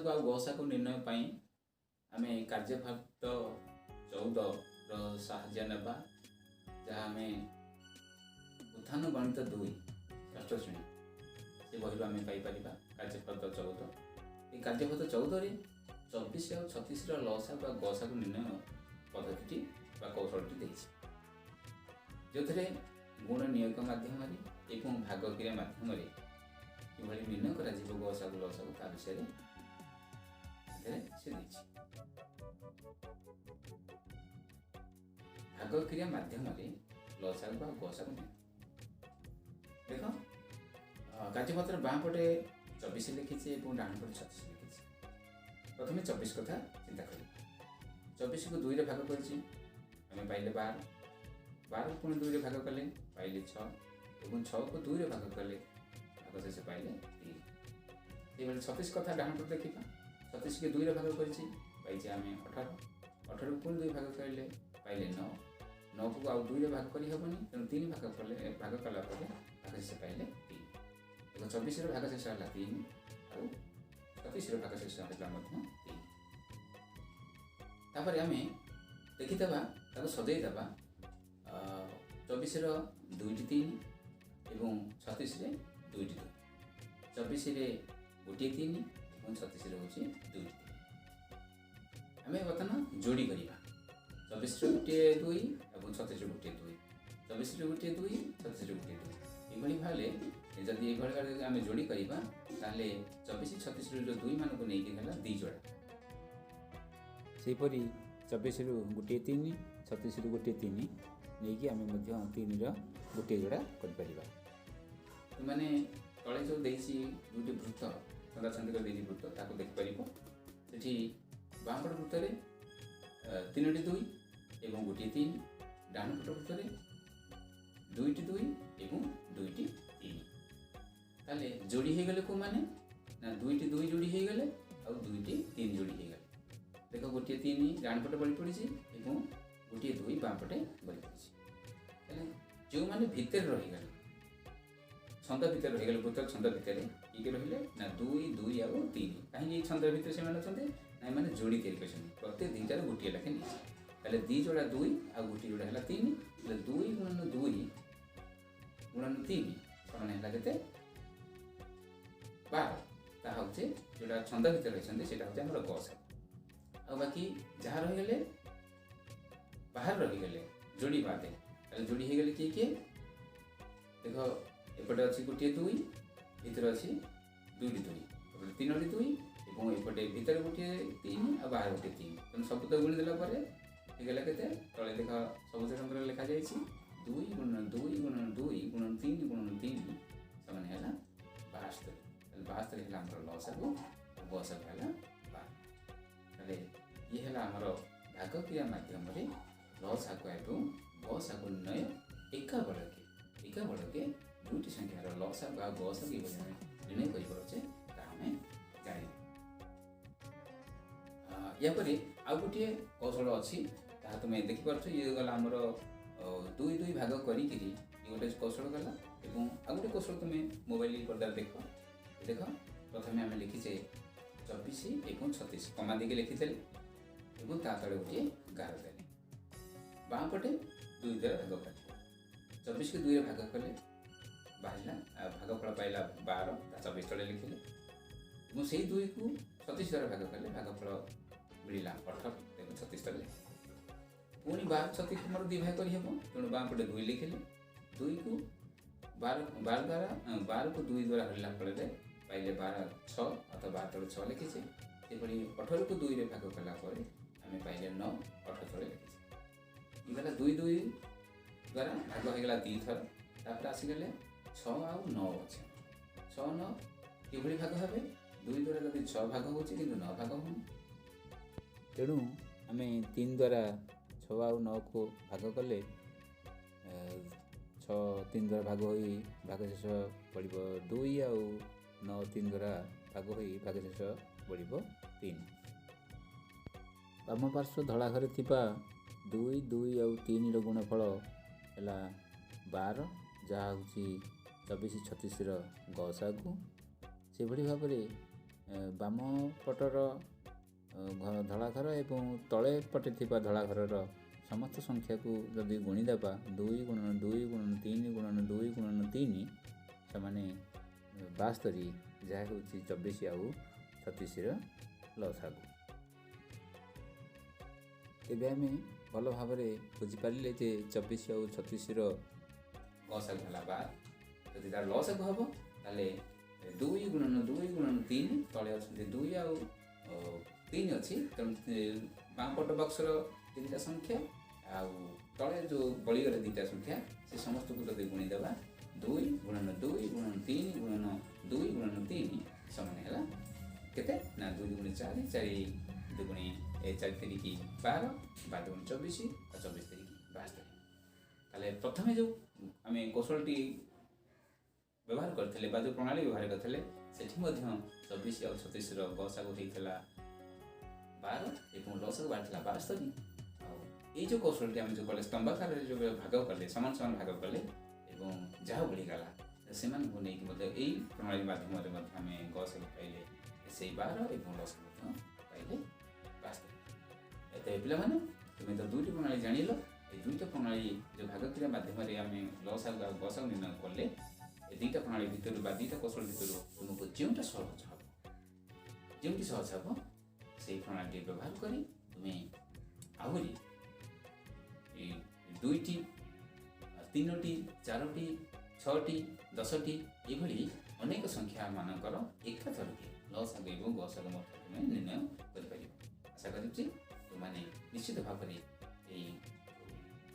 ଲସାଗୁ ଆଉ ଗସାଗୁ ନିର୍ଣ୍ଣୟ ପାଇଁ ଆମେ କାର୍ଯ୍ୟଫାତ 14ର ସାହାଯ୍ୟ ନେବା, ଯାହା ଆମେ ଉତ୍ଥାନ ଗଣିତ 2 ଷଷ୍ଠ ଶ୍ରେଣୀ ସେ ବହିରୁ ଆମେ ପାଇପାରିବା। କାର୍ଯ୍ୟଫାତ 14, এই କାର୍ଯ୍ୟଫାତ 14ରେ 24 ଆଉ 36ର ଲସାଗୁ ଆଉ ଗସାଗୁ ନିର୍ଣ୍ଣୟ ପଦ୍ଧତିଟି ବା କୌଶଳଟି ଦେଇଛି, ଯେଉଁଥିରେ ଗୁଣ ନିୟୋଗ ମାଧ୍ୟମରେ ଏବଂ ଭାଗ କ୍ରିୟା ମାଧ୍ୟମରେ କିଭଳି ନିର୍ଣ୍ଣୟ କରାଯିବ ଗସାଗୁ ଲସାଗୁ ତା ବିଷୟରେ ଏଥିରେ ସେ ଦେଇଛି। ଭାଗ କ୍ରିୟା ମାଧ୍ୟମରେ ଲସାଗୁ ବା ଗସାଗୁ ନିର୍ଣ୍ଣୟ। ଦେଖ, କାର୍ଯ୍ୟପତ୍ର ବାଁ ପଟେ 24 ଲେଖିଛି ଏବଂ ଡାହାଣ ପଟେ 36 ଲେଖିଛି। ପ୍ରଥମେ 24 କଥା ଚିନ୍ତା କରିବା। 24କୁ 2ରେ ଭାଗ କରିଛି, ଆମେ ପାଇଲେ 12। 12କୁ ପୁଣି 2ରେ ଭାଗ କଲେ ପାଇଲେ 6, ଏବଂ 6କୁ 2ରେ ଭାଗ କଲେ ଭାଗ ଶେଷ ପାଇଲେ 3। ସେଇଭଳି 36 କଥା ଡାହାଣ ପଟେ ଦେଖିବା। 36କୁ 2ରେ ଭାଗ କରିଛି, ପାଇଛେ ଆମେ 18। 18କୁ ପୁଣି 2 ଭାଗ କରିଲେ ପାଇଲେ 9। 9କୁ ଆଉ 2ରେ ଭାଗ କରି ହେବନି, ତେଣୁ 3 ଭାଗ କଲେ, ଭାଗ କଲା ପରେ ଭାଗ ଶେଷ ପାଇଲେ 3। ଦେଖ, 24ର ଭାଗ ଶେଷ ହେଲା 3 ଆଉ 36ର ଭାଗ ଶେଷ ହେଲା ମଧ୍ୟ 3। ତାପରେ ଆମେ ଦେଖିଦେବା, ତାକୁ ସଜେଇ ଦେବା। 24ର 2ଟି 3 ଏବଂ 36ରେ 2ଟି 2। 24ରେ 1 3 ଏବଂ 36ରେ ହେଉଛି 2ଟି 3। ଆମେ ବର୍ତ୍ତମାନ ଯୋଡ଼ି କରିବା। 24ରେ 1 2 ଏବଂ 36ରେ 1 2, 24ରେ 1 2, 36ରେ 1 2। ଏଇଭଳି ଭାବରେ ଯଦି ଏଇଭଳି ଭାବରେ ଆମେ ଯୋଡ଼ି କରିବା, ତାହେଲେ 24 36ରୁ ଯେଉଁ 2 ମାନଙ୍କୁ ନେଇକି ହେଲା 2 ଯୋଡ଼ା। ସେହିପରି 24ରୁ 1 3, 36ରୁ 1 3 ନେଇକି ଆମେ ମଧ୍ୟ 3ର 1 ଯୋଡ଼ା କରିପାରିବା। ମାନେ ତଳେ ଯେଉଁ ଦେଇଛି 2ଟି ବୃତ୍ତ, ଛନ୍ଦାଛନ୍ଦି କରି ଦେଇଛି ବୃତ୍ତ, ତାକୁ ଦେଖିପାରିବ। ସେଠି ବାଁ ପଟ ବୃତ୍ତରେ 3ଟି 2 ଏବଂ 1 3, ଡାହାଣ ପଟ ବୃତ୍ତରେ 2ଟି 2 ଏବଂ 2ଟି 3। ତାହେଲେ ଯୋଡ଼ି ହେଇଗଲେ କେଉଁମାନେ ନା 2ଟି 2 ଯୋଡ଼ି ହେଇଗଲେ ଆଉ 2ଟି 3 ଯୋଡ଼ି ହେଇଗଲେ। ଦେଖ, 1 3 ଡାହାଣ ପଟେ ବଳି ପଡ଼ିଛି ଏବଂ 1 2 ବାଁ ପଟେ ବଳି ପଡ଼ିଛି। ତାହେଲେ ଯେଉଁମାନେ ଭିତରେ ରହିଗଲେ, ଛନ୍ଦ ଭିତରେ ରହିଗଲେ, ବୃତ୍ତ ଛନ୍ଦ ଭିତରେ କିଏ କିଏ ରହିଲେ ନା 2 2 ଆଉ 3। କାହିଁକି ଏଇ ଛନ୍ଦ ଭିତରେ ସେମାନେ ଅଛନ୍ତି ନା ଏମାନେ ଯୋଡ଼ି ତିଆରି କରିଛନ୍ତି, ପ୍ରତ୍ୟେକ 2ଟାରୁ 1 ଲେଖାଏଁ ନେଇଛି। ତାହେଲେ 2 ଯୋଡ଼ା 2 ଆଉ 1 ଯୋଡ଼ା ହେଲା 3। ତାହେଲେ 2 ଗୁଣନ 2 ଗୁଣନ 3 ସମାନ ହେଲା କେତେ? 12। ତାହା ହେଉଛି ଯେଉଁଟା ଛନ୍ଦ ଭିତରେ ରହିଛନ୍ତି, ସେଇଟା ହେଉଛି ଆମର ଗସାଗୁ। ଆଉ ବାକି ଯାହା ରହିଗଲେ ବାହାରେ ରହିଗଲେ ଯୋଡ଼ି ବାଦେ, ତାହେଲେ ଯୋଡ଼ି ହେଇଗଲେ କିଏ କିଏ? ଦେଖ, ଏପଟେ ଅଛି 1 2, ଭିତରେ ଅଛି 2ଟି 2, ଏପଟେ 3ଟି 2 ଏବଂ ଏପଟେ ଭିତରେ 1 3 ଆଉ ବାହାରେ 1 3। ତେଣୁ ସବୁ ତ ଗୁଣି ଦେଲା ପରେ ହେଇଗଲା କେତେ? ତଳେ ଦେଖ, ସବୁଜ ରଙ୍ଗରେ ଲେଖାଯାଇଛି, 2 ଗୁଣନ 2 ଗୁଣନ 2 ଗୁଣନ 3 ଗୁଣନ 3 ସମାନ ହେଲା 72। ତାହେଲେ 72 ହେଲା ଆମର ଲସାଗୁ, ଗସାଗୁ ହେଲା 12। ତାହେଲେ ଇଏ ହେଲା ଆମର ଭାଗ କ୍ରିୟା ମାଧ୍ୟମରେ ଲସାଗୁ ଏବଂ ଗସାଗୁ ନିର୍ଣ୍ଣୟ। ଏକା ବଳକେ 2ଟି ସଂଖ୍ୟାର ଲସାଗୁ ଆଉ ଗସାଗୁ କିଭଳି ଆମେ ନିର୍ଣ୍ଣୟ କରିପାରୁଛେ, ତାହା ଆମେ ଜାଣିଲେ। ୟା ପରେ ଆଉ ଗୋଟିଏ କୌଶଳ ଅଛି, ତାହା ତୁମେ ଦେଖିପାରୁଛ। ଇଏ ଗଲା ଆମର 2 2 ଭାଗ କରିକିରି ଇଏ ଗୋଟେ କୌଶଳ ଗଲା, ଏବଂ ଆଉ ଗୋଟେ କୌଶଳ ତୁମେ ମୋବାଇଲ ପର୍ଦ୍ଦାରେ ଦେଖ। ଦେଖ, ପ୍ରଥମେ ଆମେ ଲେଖିଛେ 24 ଏବଂ 36, କମା ଦେଇକି ଲେଖିଦେଲେ ଏବଂ ତା ତଳେ ଗୋଟିଏ ଗାର ଦେଲେ। ବାଁ ପଟେ 2 ଦ୍ୱାରା ଭାଗ କଲେ। 24କୁ 2ରେ ଭାଗ କଲେ ବାହାରିଲା ଭାଗଫଳ ପାଇଲା 12, ତା 24 ତଳେ ଲେଖିଲେ। ଏବଂ ସେଇ 2କୁ 36 ଦ୍ୱାରା ଭାଗ କଲେ ଭାଗଫଳ ମିଳିଲା 18, ତାକୁ 36 ତଳେ ଲେଖିଲେ। ପୁଣି 12 36 ଆମର 2 ଭାଗ କରିହେବ, ତେଣୁ ବାଁ ପଟେ 2 ଲେଖିଲେ। 2କୁ 12, 12 ଦ୍ୱାରା, 12କୁ 2 ଦ୍ୱାରା ହରିଲା ଫଳରେ ପାଇଲେ 12 6, ଅର୍ଥାତ୍ 12 ତଳେ 6 ଲେଖିଛେ। ସେଭଳି 18କୁ 2ରେ ଭାଗ କଲା ପରେ ଆମେ ପାଇଲେ 9, 18 ତଳେ ଲେଖିଛେ। ଇଏ ଗଲା 2 2 ଦ୍ୱାରା ଭାଗ ହେଇଗଲା 2 ଥର। ତାପରେ ଆସିଗଲେ 6 ଆଉ 9 ଅଛି। 6 9 କିଭଳି ଭାଗ ହେବେ? 2 ଦ୍ୱାରା ଯଦି 6 ଭାଗ ହେଉଛି, କିନ୍ତୁ 9 ଭାଗ ହେଉନି। ତେଣୁ ଆମେ 3 ଦ୍ୱାରା 6 ଆଉ 9କୁ ଭାଗ କଲେ 6 3 ଦ୍ୱାରା ଭାଗ ହୋଇ ଭାଗ ଶେଷ ପଡ଼ିବ 2, ଆଉ 9 3 ଦ୍ୱାରା ଭାଗ ହୋଇ ଭାଗ ଶେଷ ପଡ଼ିବ 3। ବାମ ପାର୍ଶ୍ୱ ଧଳା ଘରେ ଥିବା 2 2 ଆଉ 3ର ଗୁଣଫଳ ହେଲା 12, ଯାହା ହେଉଛି 24 36ର ଗସାଗୁ। ସେଭଳି ଭାବରେ ବାମ ପଟର ଧଳା ଘର ଏବଂ ତଳେ ପଟେ ଥିବା ଧଳା ଘରର ସମସ୍ତ ସଂଖ୍ୟାକୁ ଯଦି ଗୁଣିଦେବା, 2 ଗୁଣନ 2 ଗୁଣନ 3 ଗୁଣନ 2 ଗୁଣନ 3 ସେମାନେ 72, ଯାହା ହେଉଛି 24 ଆଉ 36ର ଲସାଗୁ। ତେବେ ଆମେ ଭଲ ଭାବରେ ବୁଝିପାରିଲେ ଯେ 24 ଆଉ 36ର ଗସାଗୁ ହେଲା 12। ଯଦି ତାର ଲସାଗୁ ହେବ, ତାହେଲେ 2 ଗୁଣନ 2 ଗୁଣନ 3, ତଳେ ଅଛନ୍ତି 2 ଆଉ 3 ଅଛି, ତେଣୁ ବାଁ ପଟ ବକ୍ସର ତିନିଟା ସଂଖ୍ୟା ଆଉ ତଳେ ଯେଉଁ ବଳିଗଲେ ଦୁଇଟା ସଂଖ୍ୟା, ସେ ସମସ୍ତଙ୍କୁ ଯଦି ଗୁଣିଦେବା, 2 ଗୁଣନ 2 ଗୁଣନ 3 ଗୁଣନ 2 ଗୁଣନ 3 ସମାନ ହେଲା କେତେ ନା 2 ଦୁଗୁଣି 4, 4 ଦୁଗୁଣି 4 ତିରିକି 12, 12 ଦୁଗୁଣି 24 ଆଉ 24 ତିରିକି 72। ତାହେଲେ ପ୍ରଥମେ ଯେଉଁ ଆମେ କୌଶଳଟି ବ୍ୟବହାର କରିଥିଲେ ବା ଯେଉଁ ପ୍ରଣାଳୀ ବ୍ୟବହାର କରିଥିଲେ, ସେଠି ମଧ୍ୟ 24 ଆଉ 36ର ଗସାଗୁ ହେଇଥିଲା 12 ଏବଂ ଲସାଗୁ ବାହାରିଥିଲା 72। ଆଉ ଏଇ ଯେଉଁ କୌଶଳଟି ଆମେ ଯେଉଁ କଲେ, ସ୍ତମ୍ଭାକାରରେ ଯେଉଁ ଭାଗ କଲେ, ସମାନ ସମାନ ଭାଗ କଲେ ଏବଂ ଯାହା ବଳିଗଲା ସେମାନଙ୍କୁ ନେଇକି ମଧ୍ୟ ଏଇ ପ୍ରଣାଳୀ ମାଧ୍ୟମରେ ମଧ୍ୟ ଆମେ ଗସାଗୁ ପାଇଲେ ସେଇ 12 ଏବଂ ଲସାଗୁ ମଧ୍ୟ ପାଇଲେ 72। ତେବେ ପିଲାମାନେ, ତୁମେ ତ ଦୁଇଟି ପ୍ରଣାଳୀ ଜାଣିଲ। ଏଇ ଦୁଇଟା ପ୍ରଣାଳୀ ଯେଉଁ ଭାଗ କ୍ରିୟା ମାଧ୍ୟମରେ ଆମେ ଲସାଗୁ ଆଉ ଗସାଗୁ ନିର୍ଣ୍ଣୟ କଲେ, ଏ ଦୁଇଟା ପ୍ରଣାଳୀ ଭିତରୁ ବା ଦୁଇଟା କୌଶଳ ଭିତରୁ ତୁମକୁ ଯେଉଁଟା ସହଜ ହେବ, ଯେଉଁଟି ସହଜ ହେବ, ସେଇ ପ୍ରଣାଳୀଟି ବ୍ୟବହାର କରି ତୁମେ ଆହୁରି ଏଇ ଦୁଇଟି, ତିନୋଟି, ଚାରୋଟି, ଛଅଟି, 10ଟି ଏଭଳି ଅନେକ ସଂଖ୍ୟା ମାନଙ୍କର ଏକାଥରକେ ଲସାଗୁ ଏବଂ ଗସାଗୁ ମଧ୍ୟ ତୁମେ ନିର୍ଣ୍ଣୟ କରିପାରିବ। ଆଶା କରୁଛି ତୁମମାନେ ନିଶ୍ଚିତ ଭାବରେ ଏଇ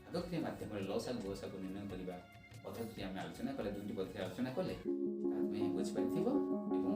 ଭାଗକ୍ରିୟା ମାଧ୍ୟମରେ ଲସାଗୁ ଗସାଗୁ ନିର୍ଣ୍ଣୟ କରିବା ପଦ୍ଧତି ଆମେ ଆଲୋଚନା କଲେ, ଦୁଇଟି ପଦ୍ଧତି ଆଲୋଚନା କଲେ, ତାହା ତୁମେ ବୁଝିପାରିଥିବ ଏବଂ